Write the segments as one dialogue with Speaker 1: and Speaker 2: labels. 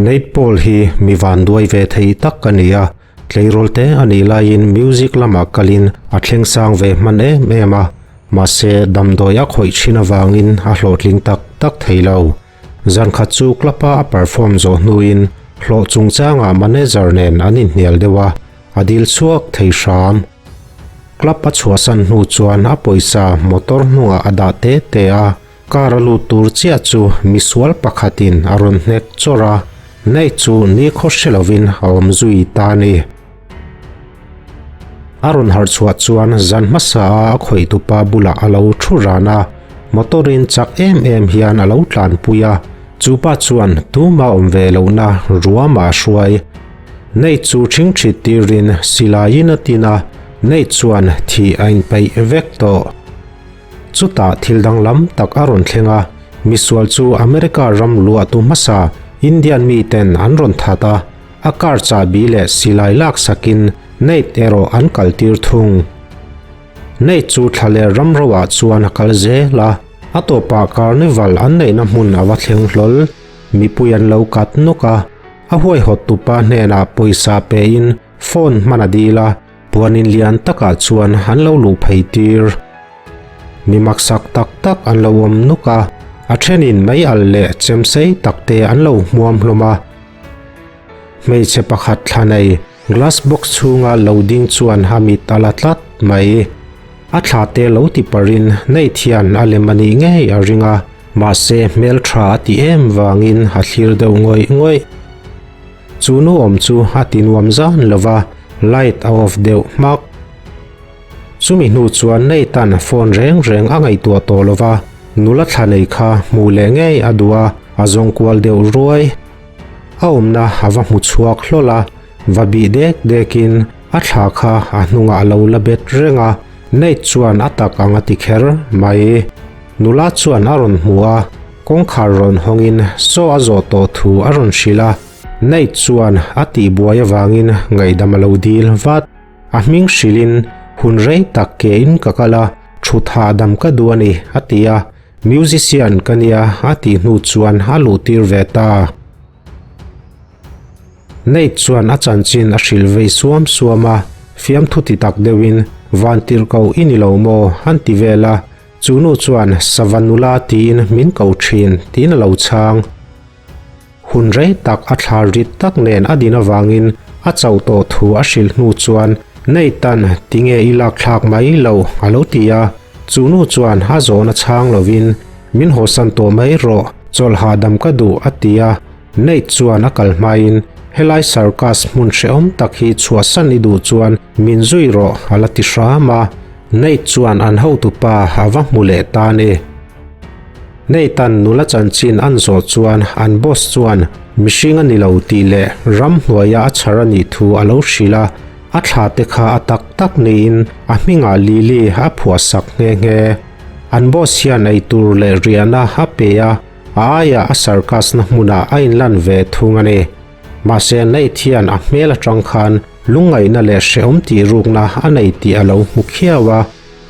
Speaker 1: Nate Paul hi mi vanduai ve thei tak a ni a, tleirawl te a nih laiin music lamah kalin a thleng sang ve hman em em a, mahse damdawi a khawih thin avangin a hlawhtling tak tak thei lo. Zan khat chu club a a perform zawh hnuin hlawh chungchangah manager nen an inhnial deuh a, a dil chhuak thei hram. Club a chhuahsan hnu chuan a pawisa motor hnungah a dah te te a, car a lut tur chiah chu misual pakhatin a rawn hnek chawrh a, Nate chu nikhaw hre lovin a awm zui ta a ni. A rawn harh chhuah chuan zan hmasa a a khawih tupa bulah a lo thu ran a, motor in chak em em hian a lo tlanpui a, chupa chuan tuma awm ve lohna ruamah a hruai. Nate chu ṭhingṭhit tirin silaiin a tin a, Nate chuan thih a inpeih vek tawh. Chutah thil danglam tak a rawn thleng a, misual chu America ram luahtu hmasa Indian miten an rawn that a, A car chahbi leh silai lak sakin Nate erawh an kaltir thung. Nate chu thla leh ramroah chuan a kal zel a, a tawpah carnival an neihna hmun a va thleng hlawl. Mipui an lo kat nawk a, a huaihawt tupa hnenah pawisa pein phone hman a dil a, puanin lian takah chuan an lo luh phei tir. Mi maksak tak tak an lo awm nuk a, a thenin mei alh leh chem sei tak te an lo hmuam hlawm a. Hmeichhe pakhat thla nei glass box chhunga lo ding chuan a mit a la tlat mai. A thla te lo ti parin Nate hian a lem a nih ngei a ring a, mahse hmeltha a ti em vangin a thlir deuh ngawih ngawih. Chu nu awm chu a ti nuam zan lova, light a off deuh hmak. Chumi hnu chuan Nathan phone reng reng a ngaihtuah tawh lo va, nula thla nei kha hmuh leh ngei a duh a, a zawng kual deuh ruai. A awmna a va hmu chhuak hlawl a, va bih dek dekin a thla kha a hnungah a lo la bet reng a, Nate chuan a tak ang a ti kher mai. Nula chuan a rawn hmu a, kawngkhar rawn hawngin saw a zawh tawh thu a rawn hrilh a, Nate chuan a tihbuai avangin ngaihdam a lo dil vat. A hming hrilhin, Hun rei tak ke in ka kal a, thut hahdam ka duh a ni, a ti a. Musician ka nia, a tih hnu chuan a luh tir ve ta. Nate chuan a chanchin a hrilh vei suam suam a, fiamthu ti tak deuhin, Vantirhkoh i ni lo maw? an ti vel a. Chu nu chuan, Sava nula tiin min ko thin, tiin a lo chhang. Hun rei tak a thla rit tak nen a din avangin a chauh tawh thu a hrilh hnu chuan Nathan tinge i lak thlak mai lo a lo ti a, chu nu chuan a zawhna chhang lovin min hawsan tawh mai rawh, chawlh hahdam ka duh a ti a, Nate chuan a kal hmain helai circus hmun hrehawm tak hi chhuahsan i duh chuan min zui rawh a la ti hram a, Nate chuan an hotupa a va hmu leh ta a ni. Nathan nula chanchin an zawh chuan an boss chuan mihring a ni lo tih leh ramhnuaia a chhar a nih thu a lo hrilh a, a thla te kha a tak tak niin a hmingah Lily a phuahsak nghe nghe. An boss hian eitur leh riahna a pe a, a aiah a circus na hmunah a inlan ve thung a ni. Mahse Nate hian a hmel atang khan lungngaihna leh hrehawm tih rukna a nei tih a lo hmu khiau a,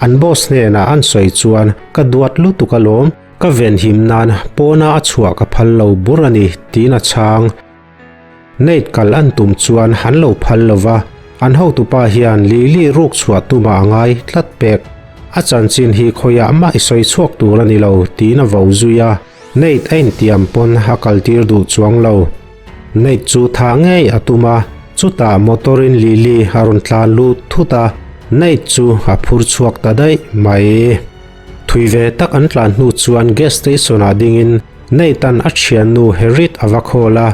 Speaker 1: An boss hnenah an sawi chuan ka duat lutuk alawm, ka venhim nan pawna a chhuah ka phal lo bur a ni tiin a chhang. Nate kal an tum chuan an lo phal lo va, an hotupa hian Lily ruk chhuah tumah a ngai tlat pek. A chanchin hi khawiah mah i sawi chhuak tur a ni lo tiin a vo zui a, Nate a intiam pawn a kaltir duh chuang lo. Nate chu tha ngei a tum a, chutah motor in Lily a rawn tlan lut thut a, Nate chu a phur chhuak ta daih mai. Thui ve tak an tlan hnu chuan gas station ah dingin Nate an a thiannu Harriet a va call a,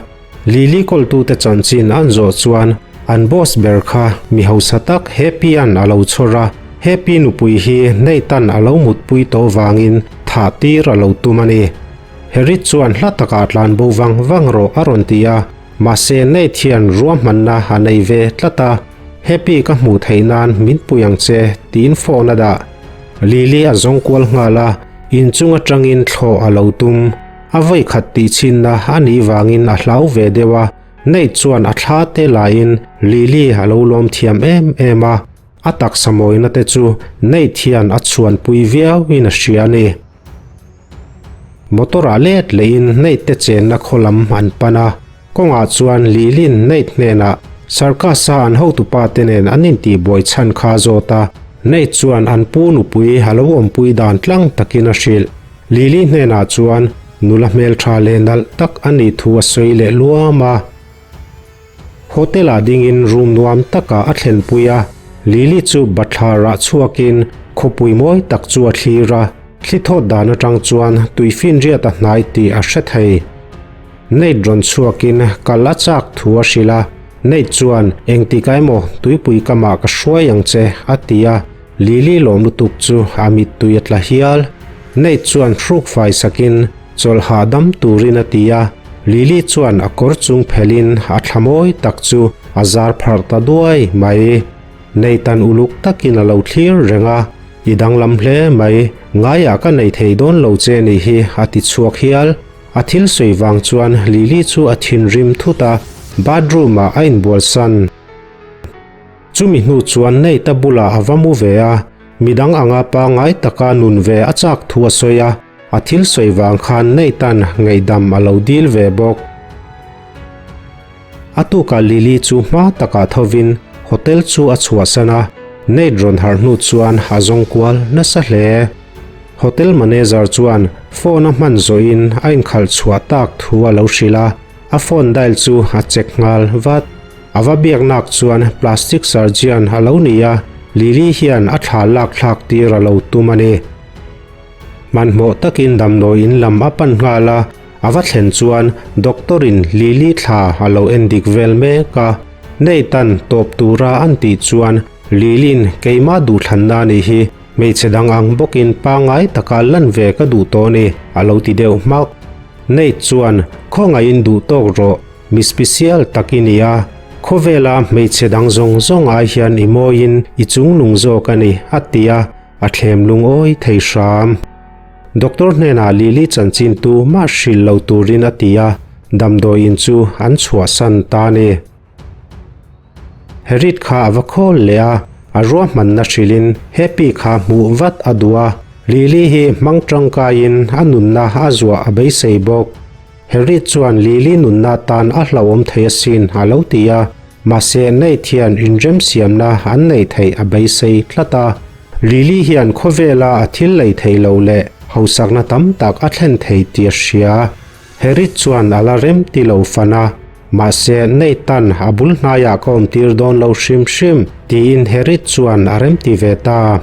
Speaker 1: Lily kawltute chanchin an zawh chuan an boss ber kha mi hausa tak Happy an a lo chhawr a, Happy nupui hi Nate an a lo mutpui tawh vangin thah tir a lo tum a ni. Harry chuan hla takah tlan bo vang vang rawh a rawn ti a, mahse Nate hian ruahmanna a nei ve tlat a, Happy ka hmuh theih nan min pui ang che tiin phone a dah. Lily a zawng kual nghal a, inchung atangin thlawh a lo tum. A vawi khat tih chhinna a nih vangin a hlau ve deuh a, Nate chuan a thla te laiin Lily a lo lawm thiam em em a, a taksa mawina te chu Nate hian a chhuanpui viauin a hria a ni. Motor ah let lehin Nate te chenna khaw lam an pan a, kawngah chuan Lilin Nate hnenah Circus a an hotupa te nen an intihbuai chhan kha a zawt a, Nate chuan an pu nupui a lo awmpui dan tlang takin a hrilh. Lili hnenah chuan nula hmeltha leh nalh tak a nih thu a sawi leh luam a. Hotel ah dingin room nuam takah a thlenpui a, Lily chu bathlar ah chhuakin khawpui mawi tak chu a thlir a, thli thawt dan atang chuan tuifinriat a hnai tih a hre thei. Nate rawn chhuakin kal a chak thu a hrilh a, Nate chuan engtik ah emaw tuipui kamah ka hruai ang che a ti a, Lily lawm lutuk chu a mittui a tla hial. Nate chuan hruk fai sakin Chawlh hahdam turin a ti a, Lily chuan a kawr chung phelhin a thla mawi tak chu a zar pharh ta duai mai. Nathan uluk takin a lo thlir reng a, I danglam hle mai, ngaiah ka nei thei dawn lo che ni hi a ti chhuak hial. A thil sawi vang chuan Lily chu a thinrim thut a, bathroom ah a inbualsan. Chumi hnu chuan Nate-a bulah a va mu ve a, midang anga pangngai taka nun ve a chak thu a sawi a. A thil sawi vang khan Nathan ngaihdam a lo dil ve bawk. A tukah Lily chu hma takah thovin hotel chu a chhuahsan a, Nate rawn harh hnu chuan a zawng kual nasa hle. Hotel manager chuan phone a hman zawhin a inkhalh chhuah tak thu a lo hrilh a, a phone dial chu a check nghal vat. A va biaknak chuan plastic surgeon a lo ni a, Lily hian a thla lak thlak tir a lo tum a ni. Hmanhmawh takin damdawi in lam a pan nghal a, a va thlen chuan doctor in Lily thla a lo en dik vel mek a. Nathan tawp tura an tih chuan Lily-in keimah duhthlanna a nih hi, hmeichhe dang ang bawkin pangngai taka lan ve ka duh tawh a ni a lo ti deuh hmak. Nate chuan khawngaihin duh tawk rawh, mi special tak i ni a, khawvela hmeichhe dang zawng zawng ai hian i mawiin i chungnung zawk a ni a ti a. A thlem lungawi thei hram. Doctor hnenah Lily chanchin tu mah hrilh lo turin a ti a, damdawiin chu an chhuahsan ta a ni. Harriet kha a va khawl leh a, a ruahmanna hrilhin Happy kha hmuh vat a duh a, Lily hi hmang tangkaiin a nunna a zuah a beisei bawk. Harriet chuan Lily nunna tan a hlauhawm thei asin a lo ti a, Mahse, Nate hian inremsiamna an neih theih a beisei tlat a. Lily hian khawvela a thil lei thei lo leh hausakna tam tak a thlen thei tih a hria. Harriet chuan a la rem ti lo fan a, mahse Nate-a'n a bul hnaiah ka awmtir dawn lo hrim hrim tiin Harriet chuan a rem ti ve ta.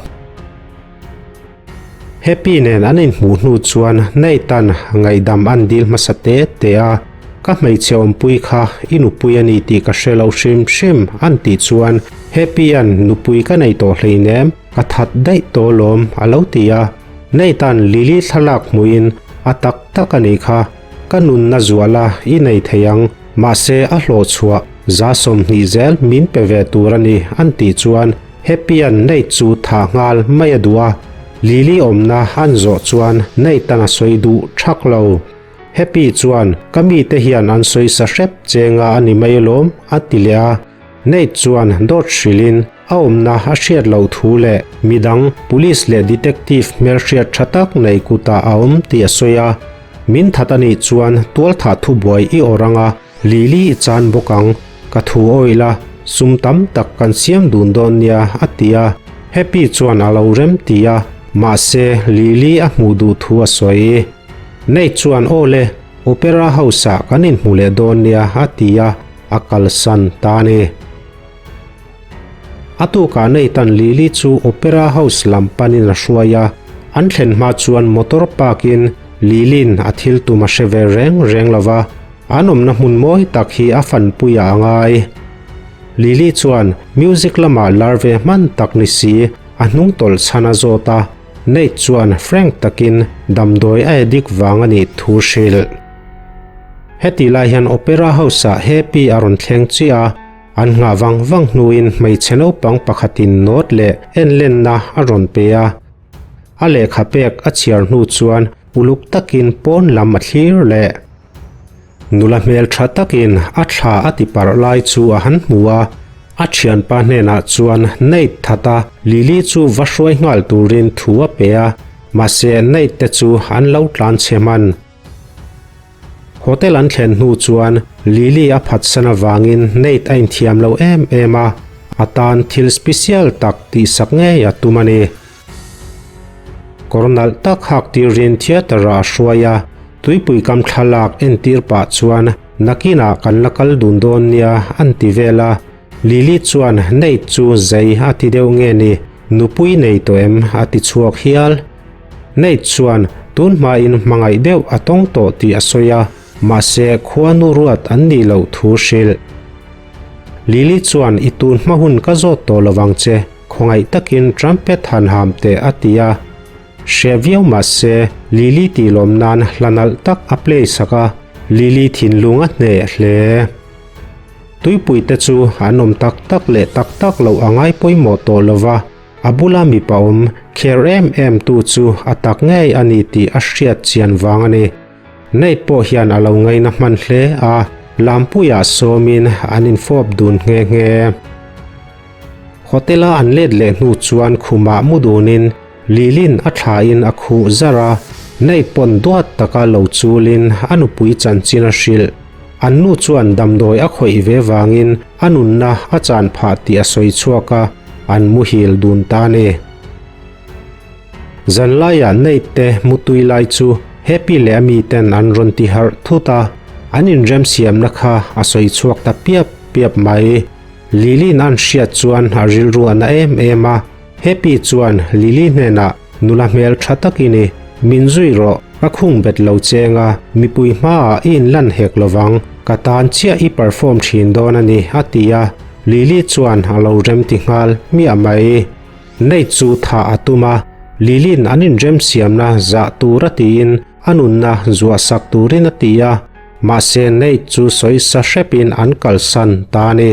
Speaker 1: Happy nen an inhmuh hnu chuan Nathan ngaihdam an dil hmasa te te a, Ka hmeichhe awmpui kha i nupui a ni tih ka hre lo hrim hrim an tih chuan Happy-a'n nupui ka nei tawh hleinem, ka that daih tawh alawm a lo ti a. Nathan Lily thlalak hmuhin a tak tak a nih kha, ka nunna zuala i nei thei ang, mahse a hlawhchhuah 20 zel min pe ve tur a ni an tih chuan Happy-a'n Nate chu thah nghal mai a duh a, Lily awmna an zawh chuan Nate-a'n a sawi duh thak lo. Happy chuan, Ka mite hian an sawi sa hrep che nga a ni mai alawm, a ti leh a. Nate chuan dawt hrilhin a awmna a hriat loh thu leh midang, police leh detective hmelhriat tha tak nei kutah a awm tih a sawi a. Min that a nih chuan tualthah thubuai i awrh anga, Lily i chan bawk ang, ka thu awih la, sum tam tak kan siam dun dawn nia a ti a, Happy chuan a lo rem ti a, mahse Lily a hmuh duh thu a sawi. Nate chuan aw le, Opera House ah kan inhmu leh dawn nia a ti a, a kalsan ta a ni. A tukah Nathan Lily chu Opera House lam panin a hruai a, an thlen hma chuan motor park in Lily-in a thil tum a hre ve reng reng lo va, an awmna hmun mawi tak hi a fanpuiah a ngai. Lily chuan music lamah lar ve hman tak ni si a hnung tawlh chhan a zawt a, Nate chuan frank takin damdawi a addict vang a nih thu hrilh. Hetih lai hian Opera House-ah Happy a rawn thleng chiah a, An nghah vang vang hnuin hmeichhe naupang pakhatin note leh enlenna a rawn pe a. A lehkha pek a chhiar hnu chuan uluk takin pawn lam a thlir leh. Nula hmel tha takin a thla a ti parh lai chu a han hmu a, a thianpa hnenah chuan Nate thata Lily chu va hruai nghal turin thu a pe a, mahse Nate te chu an lo tlan chhe hman. Hotel an thlen hnu chuan Lily a phatsan avangin Nate a inthiam lo em em a, a tan thil special tak tihsak ngei a tum a ni. Kawr nalh tak hak tirin theatre ah a hruai a, tuipui kam thlalak entir pah chuan nakinah kan la kal dun dawn nia an ti vel a, Lily chuan Nate chu zei a ti deuh nge ni, nupui nei tawh em a ti chhuak hial. Nate chuan tun hmain hmangaih deuh a tawng tawh tih a sawi a, mahse khuanu ruat an nih loh thu hrilh. Lily chuan i tun hma hun ka zawt tawh lovang che, khawngaih takin trumpet han ham teh a ti a. Hreh viau mahse Lily tih lawm nan hla nalh tak a play sak a, Lily thinlung a hneh hle. Tuipui te chu an awm tak tak leh tak tak loh a ngai pawimawh tawh lova, A bula mipa awm kher em em tu chu a tak ngei a ni tih a hriat chian vang a ni. Nate pawh hian a lo ngaina hman hle a, lampuiah sawmin an infawp dun nghe nghe. Hotel-a an let leh hnu chuan khumah mu dunin Lilin a thlain a khuh zar a, Nate pawn duat taka lo chulin a nupui chanchin a hrilh. An nu chuan damdawi a khawih ve vangin a nunna a chan phah tih a sawi chhuak a, an muhil dun ta ni. Zanlaiah Nate te mutui lai chu Happy leh a miten an rawn ti harh thut a, an inremsiamna kha a sawi chhuak ta piap piap mai. Lily-in an hriat chuan a rilru a na em em a, Happy chuan Lily hnenah nula hmel tha tak i ni, min zui rawh, ka khung bet lo cheng a, mipui hmaah i inlan hek lovang, ka tan chiah i perform thin dawn a ni a ti a, Lily chuan a lo rem ti nghal hmiah mai. Nate chu thah a tum a, Lily-in an inremsiamna zah tur a tiin a nunna zuah sak turin a ti a, mahse Nate chu sawisa hrepin an kalsan ta a ni.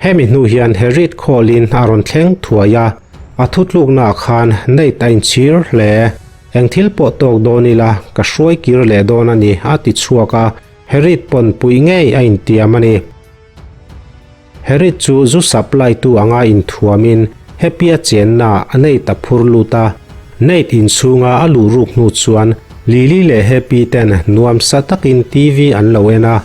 Speaker 1: Hemi hnu hian Herrit khawlin a rawn thleng thuai a, a thutluknaah khan Nate a inchhir hle. Eng thil pawh tawk dawn ila ka hruai kir leh dawn a ni a ti chhuak a, Herrit pawn pui ngei a intiam a ni. Herrit chu zu supply tu anga inthuamin Happy-a chenna a Nate a phur lut a, Nate inchhunga a luh ruk hnu chuan Lily leh Happy ten nuamsa takin TV an lo en a,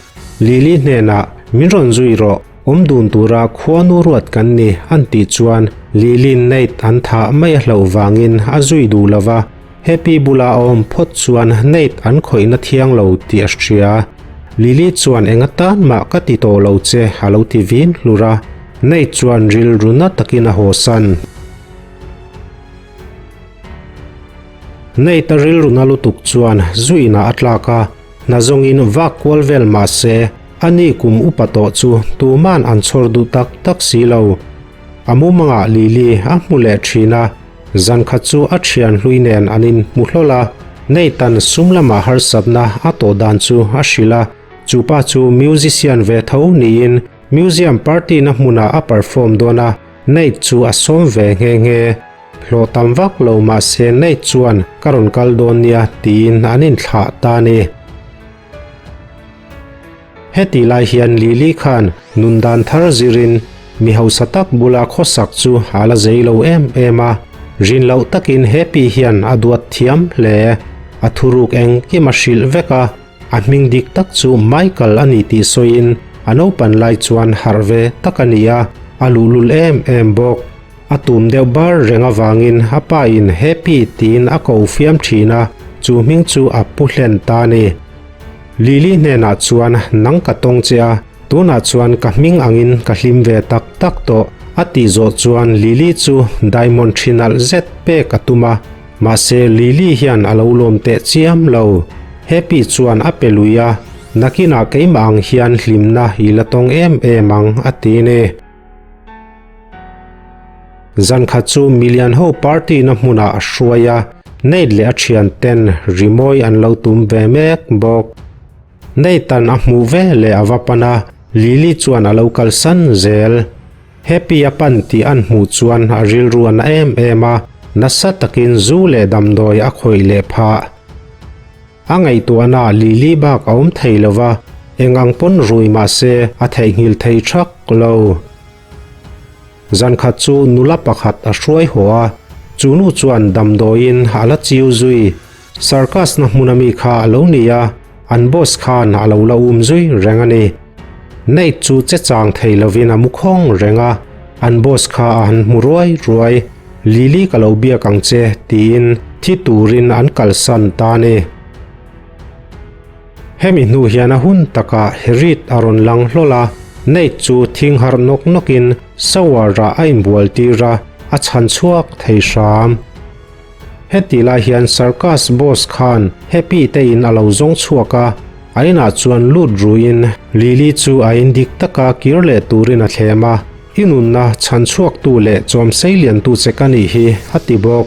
Speaker 1: Lily hnenah, Min rawn zui rawh, awm dun tura khuanu ruat kan ni, an tih chuan Lily Nate an thah mai a hlauh vangin a zui duh lo va, Happy bula a awm phawt chuan Nate an khawihna thiang lo tih a hria. Lily chuan eng atan mah ka ti tawh lo che a lo ti vin hlur a, Nate chuan rilru na takin a hawsan. Nate a rilru na lutuk chuan zuinah a tlak a, Hna zawngin vak kual vel mah se, a ni kum upa tawh chu tuman an chhawr duh tak tak si lo. A mumangah Lily a hmu leh thin a, zan khat chu a thian hlui nen an inhmu hlawl a, Nathan sum lamah harsatna a tawh dan chu a hrilh a, chu pa chu musician ve tho niin museum party na hmunah a perform dawn a, Nate chu a sawm ve nghe nghe. Hlawh tam vak lo mahse Nate chuan ka rawn kal dawn nia tiin an inthlah ta a ni. Heti lai hian Lily khan nun dan thar zirin mi hausa tak bula khawsak chu a la zei lo em em a, rin loh takin Happy hian a duat thiam hle. A thuruk engkim a hrilh vek a, a hming dik tak chu Michael a ni tih sawiin a naupan lai chuan harh ve tak a ni a, a luhlul em em bawk. A tum deuh bar reng avangin a pa in Happy tiin a ko fiam thin a, chu hming chu a pu hlen ta a ni. Lily hnenah chuan nang ka tawng che a, tunah chuan ka hming angin ka hlim ve tak tak tawh a tih zawh chuan Lily chu diamond thi nalh zet pek a tum a, mahse Lily hian a lo lawm teh chiam lo. Happy chuan a pe lui a, nakinah keimah ang hian hlimna i la tawng em em ang a ti a ni. Zan khat chu milian ho party na hmunah a hruai a, Nate leh a thian ten rimawi an lo tum ve mek bawk. Nate-a'n a hmuh ve leh a va pan a, Lily chuan a lo kalsan zel. Happy a pan tih an hmuh chuan a rilru a na em em a, nasa takin zu leh damdawi a khawih leh phah. A ngaihtuahna Lily bak a awm thei lo va, eng ang pawn rui mah se a theihnghilh thei thak lo. Zan khat chu nula pakhat a hruai haw a, chu nu chuan damdawiin a la chiu zui. Circus na hmun ami kha a lo ni a, an boss khan a lo la um zui reng a ni. Nate chu che chang thei lovin a mu khawng reng a, an boss kha a han hmu ruai ruai. Lily ka lo biak ang che tiin thi turin an kalsan ta a ni. Hemi hnu hian a hun takah Harriet a rawn lang hlawl a, Nate chu thing harh nawk nawkin shower ah a inbual tir a, a chhan chhuak thei hram. Heti lai hian circus boss khan Happy te in a lo zawng chhuak a, a inah chuan lut ruiin Lily chu a in dik taka kir leh turin a thlem a, I nunna chhan chhuaktu leh chawm seiliantu che ka nih hi, a ti bawk.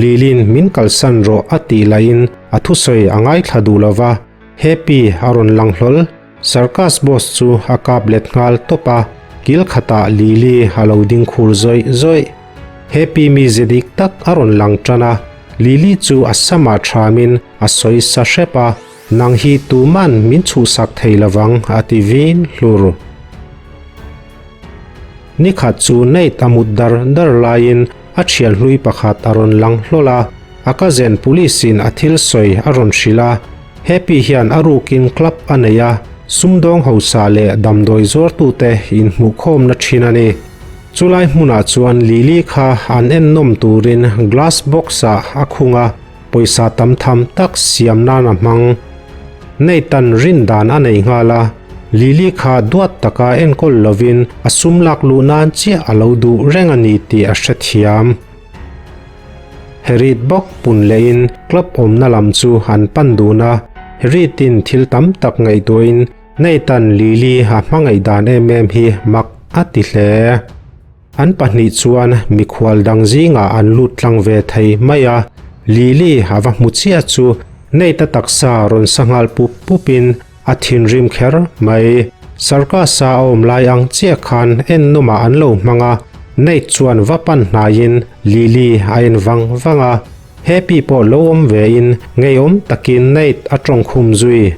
Speaker 1: Lilin min kalsan rawh a tih laiin a thusawi a ngaithla duh lo va, Happy a rawn lang hlawl. Circus boss chu a kap let nghal tawp a, kil khatah Lily a lo ding khur zawih zawih. Happy mize dik tak a rawn lang tan a, Lily chu a samah thamin a sawi sa hrep a, Nang hi tuman min chhuhsak thei lovang a ti vin hlur. Nikhat chu Nate a mut dar dar laiin a thian hlui pakhat a rawn lang hlawl a, a cousin police in a thil sawi a rawn hrilh a. Happy hian a rukin club a nei a, sumdawng hausa leh damdawi zuartute inhmuhkhawmna thin a ni. Chulai hmunah chuan Lily kha an ennawm turin glass box ah a khung a, pawisa tam tham tak siam nan a hmang. Nathan rin dan a nei nghal a, Lily kha duat taka enkawl lovin a sum lak luh nan chiah a lo duh reng a ni tih a hrethiam. Harriet bawk pun lehin club awmna lam chu an pan dun a, Harriet-in thil tam tak ngaihtuahin Nathan Lily a hmangaih dan em em hi mak a ti hle. An pahnih chuan mikhual dang zingah an lut tlang ve thei mai a, Lily a va hmu chiah chu Nate-a taksa rawn sa nghal pup pupin a thinrim kher mai. Circus-a a awm lai ang chiah khan ennawmah an lo hmang a, Nate chuan va pan hnaiin Lily a en vang vang a, Happy pawh lo awm vein ngeiawm takin Nate a tawngkhum zui.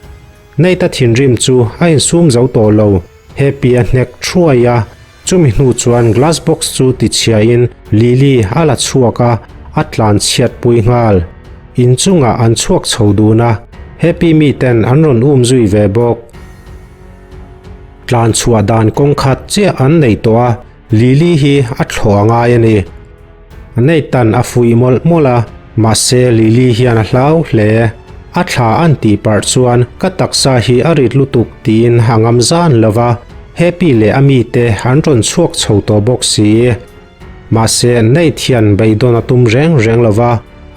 Speaker 1: Nate-a thinrim chu a insum zo tawh lo, Happy a hnek thuai a, Chumi hnu chuan glass box chu tichhiain Lily a la chhuak a, a tlan chhiat pui nghal. Inchungah an chhuak chho dun a, Happy mi ten an rawn um zui ve bawk. Tlan chhuah dan kawng khat chiah an nei tawh a, Lily hi a thlawh a ngai a ni. Nathan a fuih mawlh mawlh a, mahse Lily hian a hlau hle. A thla an tih parh chuan ka taksa hi a rit lutuk tiin a ngam zan lo va, Happy leh a mite an rawn chhuak chho tawh bawk si. Mahse Nate hian beidawn a tum reng reng lo va,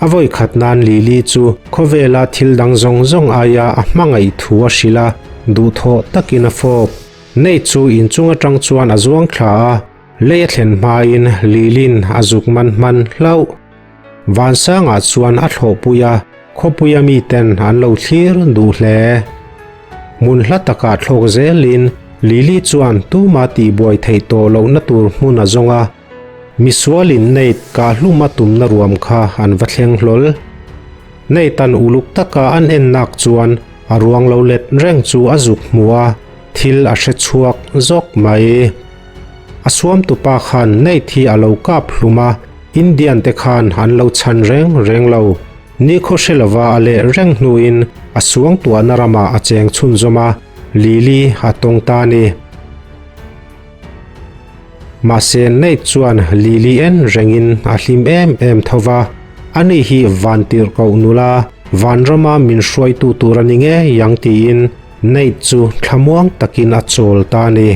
Speaker 1: a vawi khat nan Lily chu khawvela thil dang zawng zawng aia a hmangaih thu a hrilh a, duhthawh takin a fawp. Nate chu inchung atang chuan a zuang thla a, Lei a thlen hmain Lilin a zuk man hman hlauh. Vansangah chuan a thlawhpui a, khawpuia miten an lo thlir duh hle. Hmun hla takah thlawk zelin Lili chuan tuma tihbuai theih tawh lohna tur hmun a zawng a, misualin Nate kahhlum a tumna ruam kha an va thleng hlawl. Nate an uluk taka an ennak chuan a ruang lo let reng chu a zuk hmu a, thil a hre chhuak zawk mai. A suamtupa khan Nate hi a lo kap hlum a, Indian te khan an lo chhan reng reng lo. Nikhaw hre lova a leh reng hnuin a suangtuahna ramah a cheng chhunzawm a, Lily a tawng ta a ni. Mahse Nate chuan Lily en rengin a hlim em em tho va, ani hi vantirhkoh nula, vanrama min hruaitu tur a ni ngei ang tiin Nate chu thlamuang takin a chawl ta a ni.